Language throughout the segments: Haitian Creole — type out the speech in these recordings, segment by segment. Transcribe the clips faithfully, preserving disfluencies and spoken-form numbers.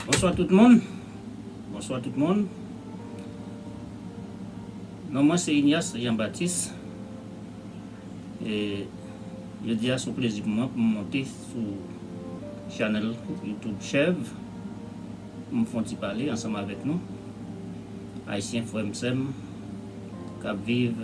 Bonswa tout moun. Bonswa tout moun. Non mwen se Ignace Jean Baptiste. E jodi a se yon plezi pou mwen pou m monte sou chanèl YouTube Chèv pou m fè yon ti pale ansanm avèk nou, Ayisyen frè m sè m k ap viv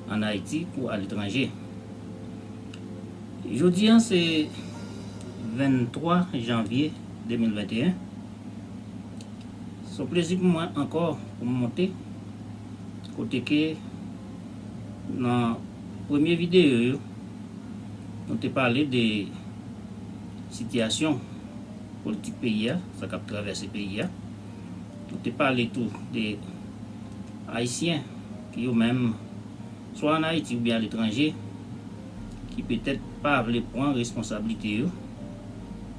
ann Ayiti kou aletranje. Jodi a se venntwa janvye de mil venteyen. Se yon plezi pou mwen ankò pou m monte kote ke nan premye videyo yo, nou te pale de sitiyasyon politik peyi a, sa k ap travèse peyi a. Nou te pale tou de Ayisyen ki yo menm, swa ann Ayiti oubyen aletranje, ki petèt pa vle pran responsablite yo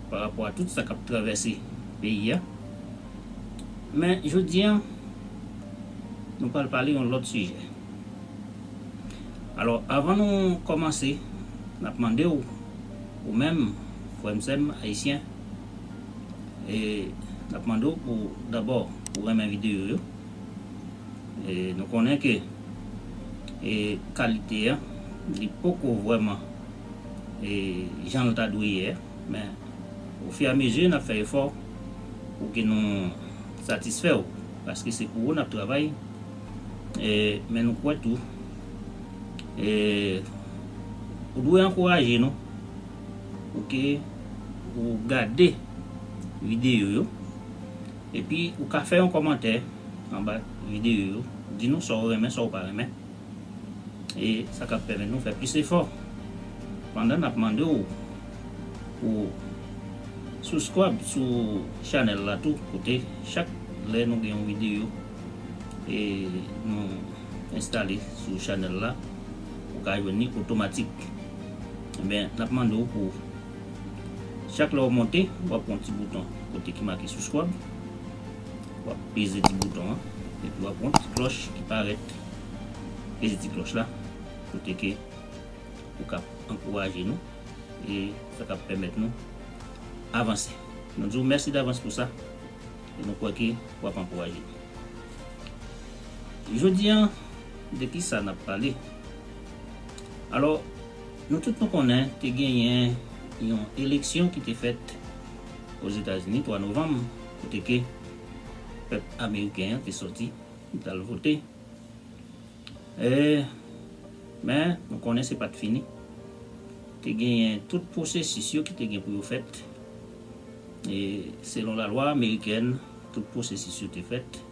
pa rapò a tout sa k ap travèse peyi a. Men jodi a, nou pral pale yon lòt sijè. Alò, avan nou kòmanse, n ap mande w, ou menm, frè m sè m ayisyen, e n ap mande w pou dabò pou renmen videyo yo. E nou konnen ke e kalite a, li poko vrèman e jan l ta dwe ye a, men ofiramezi n ap fè efò pou ke nou satisfè w, paske se pou ou n ap travay. E men nou kwè tou e ou dwe ankouraje nou pou ke ou gade videyo yo, epi ou ka fè yon kòmantè anba videyo yo, di nou sa w renmen, sa w pa renmen, e sa k ap pèmèt nou fè plis efò. Pandan n ap mande w pou subscribe sou chanèl la tou, kote chak lè nou gen yon videyo e nou enstale sou chanèl la, ou ka jwenn li otomatik. Ebyen, n ap mande w pou chak lè w monte, w ap wè yon ti bouton kote ki make subscribe, w ap peze ti bouton an, epi w ap wè yon ti klòch ki parèt. Peze ti klòch la, kote ke ou ka ankouraje nou e sa k ap pèmèt nou avanse. Nou di w mèsi davans pou sa e nou kwè ke w ap ankouraje nou. Jodi a, de ki sa n ap pale? Alò, nou tout nou konnen te genyen yon eleksyon ki te fèt Ozetazini, twa novanm, kote ke pèp ameriken an te sòti, li t al vote. E, men, nou konnen se pa t fini. Te genyen tout pwosesis yo ki te gen pou yo fèt. E selon lalwa amerikèn, tout pwosesis yo te fèt.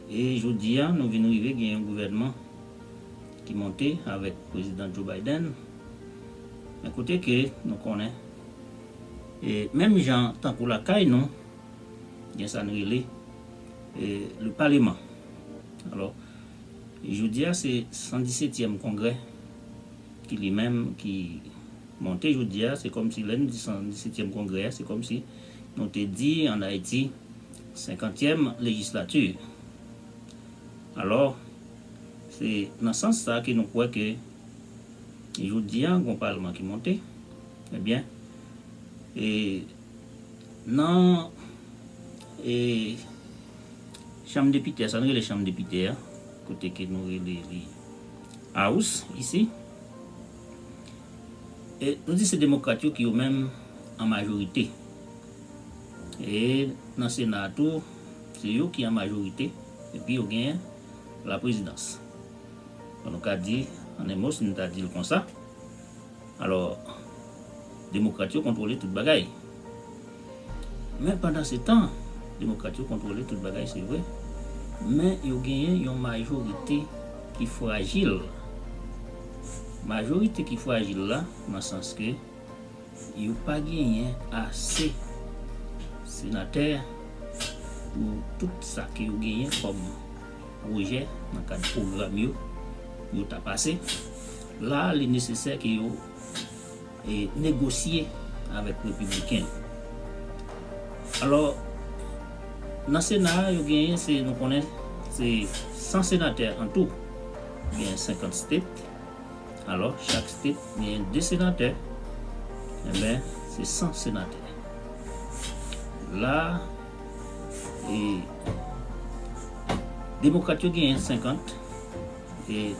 E jodi a, nou vin rive gen yon gouvènman ki monte avèk prezidan Joe Biden. Men kote ke nou konnen, e menm jan tankou lakay nou, gen sa n rele e le paleman. Alò, jodi a se san disetyèm kongrè ki li menm ki monte jodi a, se kòmsi lè n di san disetyèm kongrè a, se kòmsi nou te di ann Ayiti senkantyèm lejislati. Alò, se nan sans sa ke nou kwè ke jodi a, gon palman ki monte, ebyen, e nan e chanm depite a, sa n rele chanm depite a, kote ke nou rele li House isi, e nou di se demokrat yo ki yo menm an majorite. E nan Sena a tou, se yo ki an majorite, epi yo genyen laprezidans. Bon, nou ka di, an en mo, si nou ta di l konsa, alò, demokrat yo kontwole tout bagay. Men pandan se tan, demokrat yo kontwole tout bagay, se vre, men yo genyen yon majorite ki frajil. Majorite ki frajil la, nan sans ke yo pa genyen ase senatè pou tout sa ke yo genyen kòm pwojè nan kad pwogram yo, yo ta pase. La, li nesesè ke yo e negosye avèk repibliken yo. Alò, nan Sena a, yo genyen, se, nou konnen, se san senatè an tou. Genyen senkant state. Alò, chak state genyen de senatè. Enben, se san senatè. La, e, demokrat yo genyen senkant, e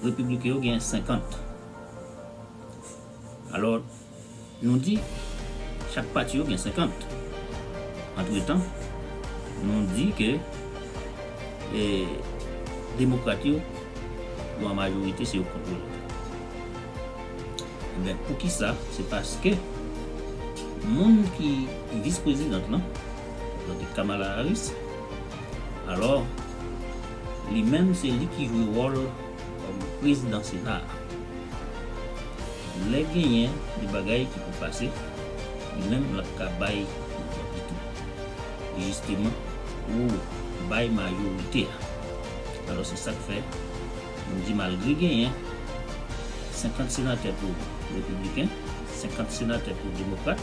repibliken yo genyen senkant. Alò, nou di chak pati yo gen senkant. Antretan, nou di ke, e, demokrat yo, yo an majorite, se yo k kontwole. Ebyen, poukisa? Se paske moun ki vis prezidant lan, donk Kamala Harris, alò, li menm se li ki jwe wòl kòm prezidan Sena a. Lè genyen de bagay ki pou pase, li menm l ap ka bay vòt li tou. Jisteman, pou bay majorite a. Alò, se sa k fè, nou di malgre genyen senkant senatè pou repibliken, senkant senatè pou demokrat,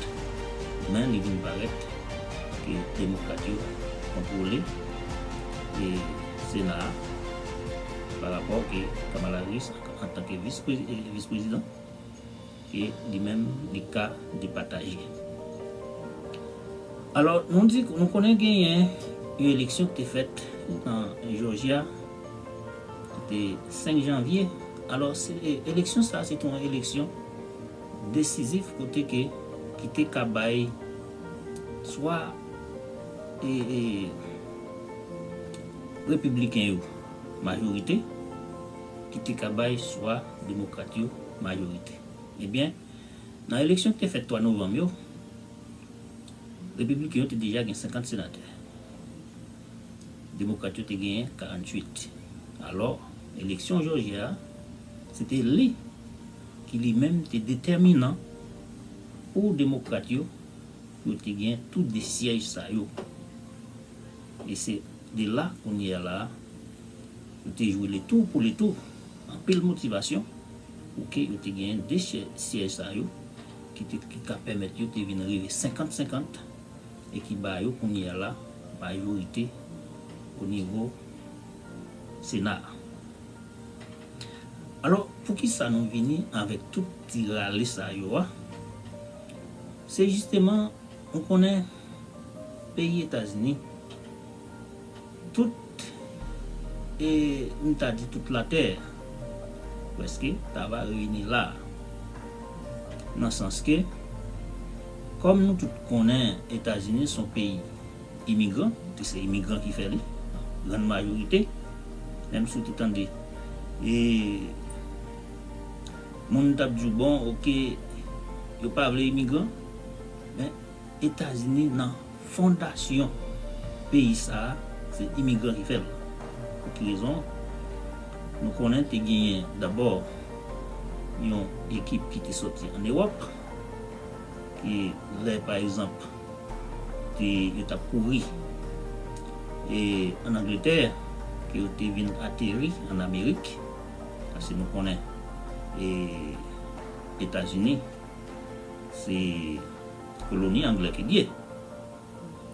men li vin parèt ke demokrat yo kontwole, e, Sena a, pa rapò ke Kamala Harris, antanke vis prezi-, e, vis prezidan, ke li menm li ka depataje. Alò, nou di, nou konnen genyen yon eleksyon ki te fèt nan Jòji a, ki te senk janvye. Alò, se, e, eleksyon sa a, se te yon eleksyon desizif kote ke, ki te ka bay swa, e, e, repibliken yo majorite, ki te ka bay swa demokrat yo majorite. Ebyen, nan eleksyon ki te fèt twa novanm yo, repibliken yo te deja gen senkant senatè. Demokrat yo te genyen karanntuit. Alò, eleksyon Jòji a, se te li ki li menm te detèminan pou demokrat yo, pou yo te gen tou de syèj sa yo. E se de la, kounye a la, yo te jwe le tou pou le tou. Anpil motivasyon pou ke yo te genyen de syè-, syèj sa yo ki te, ki ka pèmèt yo te vin rive senkant senkant e ki ba yo kounye a la majorite o nivo Sena a. Alò, poukisa nou vini avèk tout ti rale sa yo a? Se jisteman, nou konnen peyi Etazini, tout, e m ta di tout latè, prèske, ta va reyini la. Nan sans ke, kòm nou tout konnen Etazini se yon peyi imigran, se imigran ki fè li, grann majorite, menm si w te tande, e moun t ap di w, bon, oke, yo pa vle imigran, men Etazini nan fondasyon peyi sa a, se imigran ki fè l. Pou ki rezon? Nou konnen te genyen dabò yon ekip ki te soti ann Ewòp, ki lè, pa egzanp, te, yo t ap kouri, e, ann Angletè, ke yo te vin ateri ann Amerik, paske nou konnen, e, Etazini, se koloni anglè ke l ye.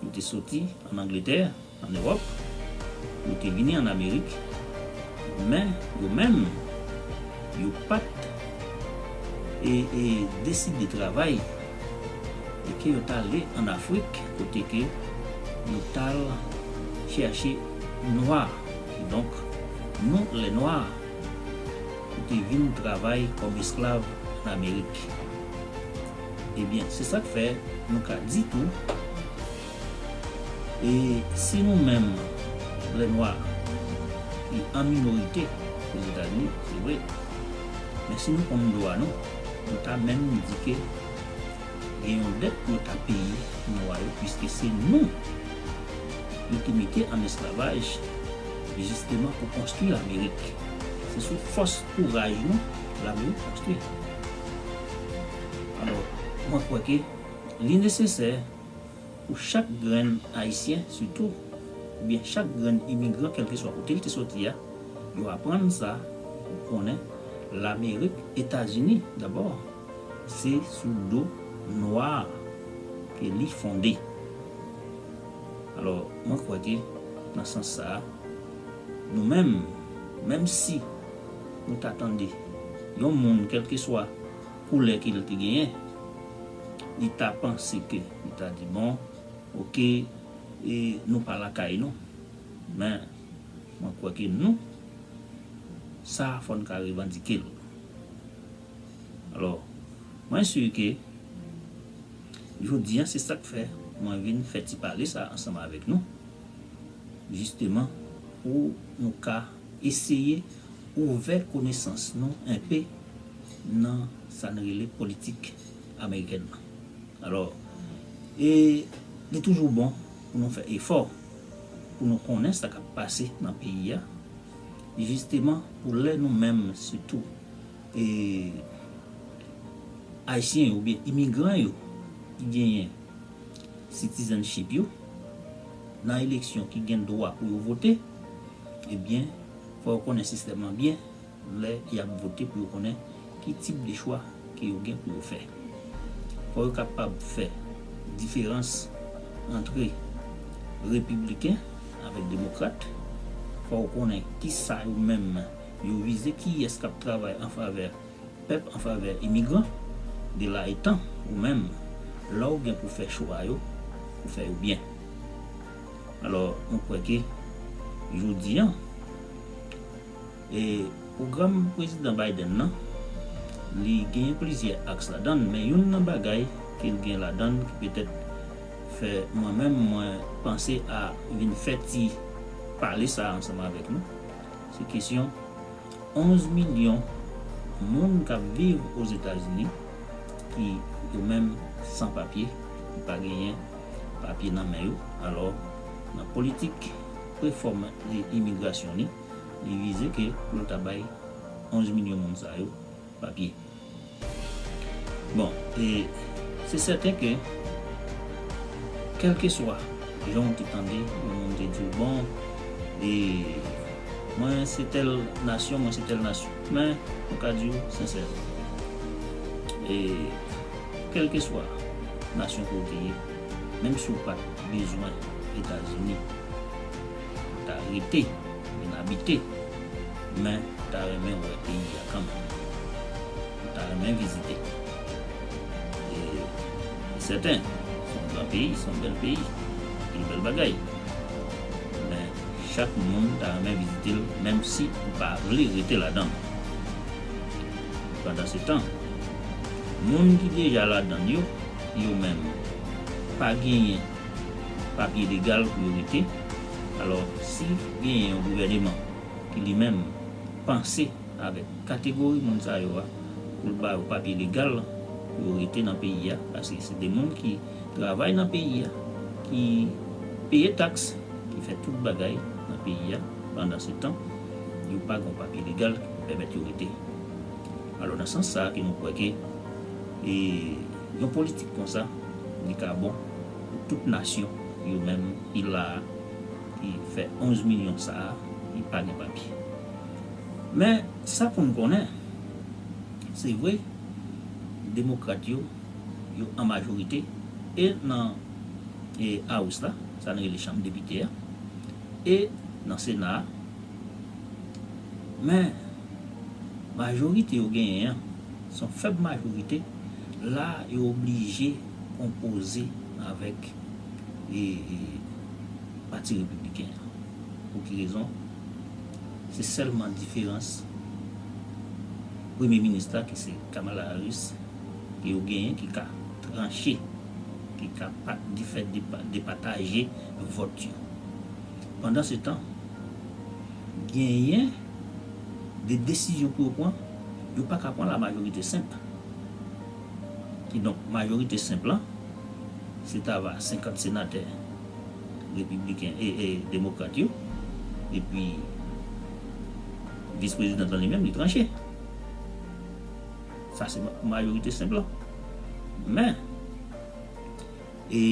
Yo te soti ann Angletè, ann Ewòp, yo te vini ann Amerik, men yo menm, yo pa t, e, e, deside travay, e ke yo t ale ann Afrik, kote ke yo t al chèche nwa. Donk, nou, lè nwa, pou te vin travay kòm esklav ann Amerik. Ebyen, se sa k fè nou ka di tou, e si nou menm, lè nwa, ki an minorite Ozetazini, se vre, men si nou konn dwa nou, nou ta menm di ke gen yon dèt pou yo ta peye nwa yo, piske se nou yo te mete an esklavaj, jisteman pou konstwi Lamerik. Se sou fòs kouraj nou, Lamerik konstwi. Alò, mwen kwè ke li nesesè pou chak grenn Ayisyen, sitou, oubyen chak grenn imigran, kèlkeswa kote l te soti a, yo aprann sa, pou konnen Lamerik, Etazini dabò, se sou do nwa ke li fonde. Alò, mwen kwè ke nan sans sa a, nou menm, menm si nou ta tande yon moun, kèlkeswa koulè ke l te genyen, li ta panse ke, li ta di, bon, Oke, e nou pa lakay nou. Men, mwen kwè ke nou, sa fò n ka revandike l. Alò, mwen si ke jodi a, se sa k fè mwen vin fè ti pale sa ansanm avèk nou. Jisteman, pou nou ka eseye ouvè konesans nou enpe nan sa n rele politik amerikèn nan. Alò, e li toujou bon pou nou fè efò, pou nou konnen sa k ap pase nan peyi a, jisteman pou lè nou menm, sitou, e, Ayisyen yo oubyen imigran yo ki genyen citizenship yo, nan eleksyon ki gen dwa pou yo vote, ebyen, fò yo konnen sistèm lan byen lè y ap vote pou yo konnen ki tip de chwa ke yo gen pou yo fè. Fò yo kapab fè diferans antre repibliken avèk demokrat. Fò yo konnen ki sa yo menm yo vize, kiyès k ap travay an favè pèp, an favè imigran. De la etan, ou menm, lè w gen pou fè chwa yo, ou fè yo byen. Alò, mwen kwè ke jodi a, e pwogram Prezidan Biden nan, li genyen plizyè aks ladan l, men youn nan bagay ke l gen ladan l ki petèt fè mwen menm mwen panse a vin fè ti pale sa ansanm avèk nou, se kesyon onz milyon moun k ap viv Ozetazini ki yo menm san papye, ki pa genyen papye nan men yo. Alò, nan politik refòm e imigrasyon li, li vize ke pou l ta bay onz milyon moun sa yo papye. Bon, e se sèten ke, kèlkeswa jan w te tande yon moun te di w, bon, e mwen se tèl nasyon, mwen se tèl nasyon, men mwen ka di w sensèman, e kèlkeswa nasyon ke w te ye, menm si w pa t bezwen Etazini pou ta rete, vin abite, men ou ta renmen wè peyi a kanmenm. Ou ta renmen vizite. E, e sèten, se yon gran peyi, se yon bèl peyi, anpil bèl bagay. Men, chak moun ta renmen vizite l, menm si ou pa vle rete ladan l. Pandansetan, moun ki deja ladan l yo, yo menm, pa genyen papye legal pou yo rete. Alò, si genyen yon gouvèneman ki li menm panse avèk kategori moun sa yo a, pou l ba yo papye legal pou yo rete nan peyi a, paske se de moun ki travay nan peyi a, ki peye taks, ki fè tout bagay nan peyi a, pandansetan, yo pa gen papye legal ki pèmèt yo rete. Alò, nan sans sa a ke nou kwè ke, e, yon politik konsa, li ka bon pou tout nasyon, yo menm ki la a, ki fè onz milyon sa a, ki pa gen papye. Men, sa pou n konnen, se vre, demokrat yo, yo an majorite, e nan, e, House la, sa n rele chanm depite a, e nan Sena a, men, majorite yo genyen an, se yon fèb majorite, la yo oblije konpoze avèk, e, e, Pati Repibliken an. Pou ki rezon? Se sèlman diferans Premye Minis la, ki se Kamala Harris, ke yo genyen, ki ka tranche, ki ka pa, di fè depa-, depataje vòt yo. Pandansetan, genyen de desizyon pou yo pran, yo pa ka pran la majorite senp. Kidonk, majorite senp lan, se ta va senkant senatè repibliken e, e demokrat yo, epi vis prezidan lan li menm, li tranche. Sa se ma-, majorite senp lan. Men, e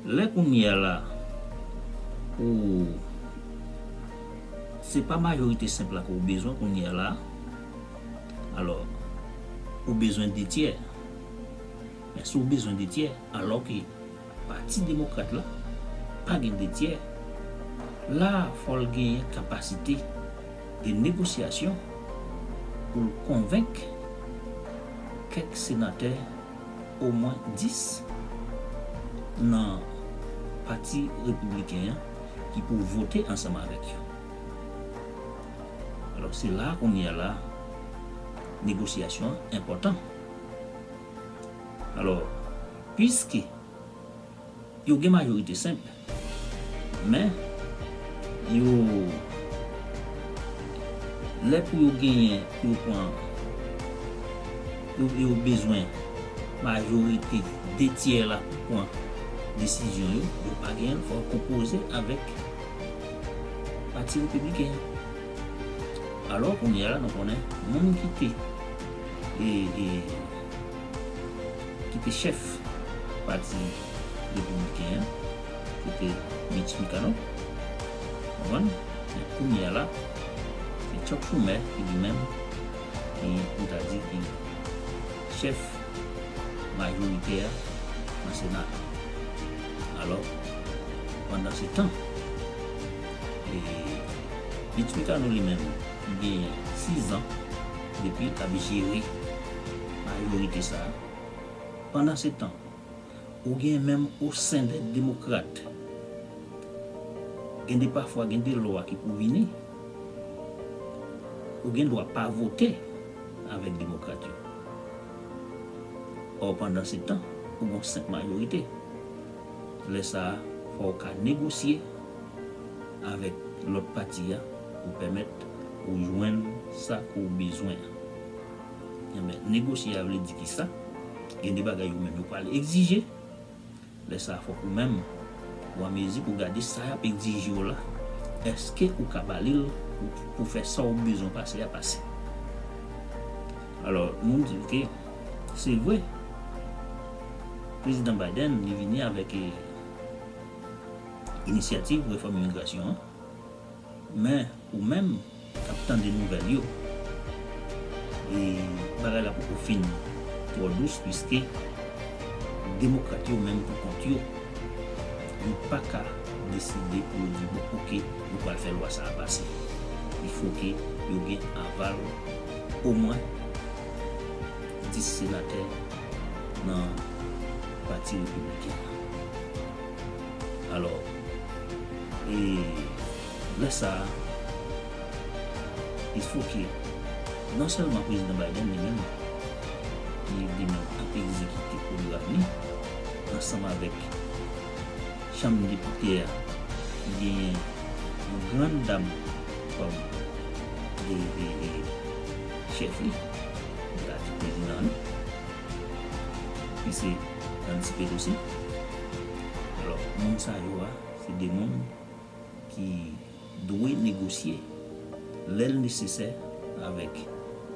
lè kounye a la, ou, se pa majorite senp la ke w bezwen kounye a la, alò, ou bezwen de tyè. Men si w bezwen de tyè, alò ke Pati Demokrat la pa gen de tyè, la fò l genyen kapasite de negosyasyon pou l konvenk kèk senatè, omwen dis, nan Pati Repibliken an ki pou vote ansanm avèk yo. Alò, se la kounye a la, negosyasyon an enpòtan. Alò, piske yo gen majorite senp, men yo, lè pou yo genyen, pou yo pran, yo, yo bezwen majorite de tyè la pou pran desizyon yo, yo pa genyen l, fò yo konpoze avèk Pati Repibliken an. Alò, kounye a la, nou konnen moun ki te, e, e, ki te chèf Pati Repibliken an, se te Mitch McConnell. Konprann? Men kounye a la, se Chuck Schumer ki li menm, ki, nou ta di, ki chèf majoritè a nan Sena a. Alò, pandansetan, e, Mitch McConnell li menm, li genyen sis zan depi l ap jere majorite sa a. Pandansetan, ou gen menm o sen dè demokrat, gen de pafwa, gen de lwa ki pou vini, ou gen dwa pa vote avèk demokrat yo. Ò, pandansetan, ou gen senp majorite. Lè sa a, fò w ka negosye avèk lòt pati a pou pèmèt ou jwenn sa ke w bezwen an. Enben, negosye a vle di kisa? Gen de bagay yo menm yo pral egzije. Lè sa a, fòk ou menm, ou an mezi pou gade sa y ap egzije w la, èske ou ka ba li l pou, pou fè sa w bezwen pase a pase. Alò, nou di ke se vre, Prezidan Biden, li vini avèk, e, inisyativ refòm imigrasyon an, men ou menm k ap tande nouvèl yo, e bagay la poko fin twò dous, piske demokrat yo menm pou kont yo, yo pa ka deside pou yo di, bon, oke, nou pral fè lwa sa a pase. Il fo ke yo gen aval omwen dis senatè nan Pati Repibliken an. Alò, e lè sa a, il fo ke non sèlman Prezidan Biden li menm, ki li menm ap egzekite pwogram li, ansanm avèk Chanm Depite a, ki genyen yon grann dam kòm, e, e, e, chèf li, nou ta di prezidan li, ki se Nancy Pelosi. Alò, moun sa yo a, se de moun ki dwe negosye lè l nesesè avèk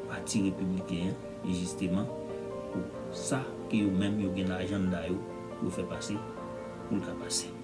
Pati Repibliken an, e jisteman pou sa ke yo menm yo gen nan ajanda yo pou yo fè pase, pou l ka pase.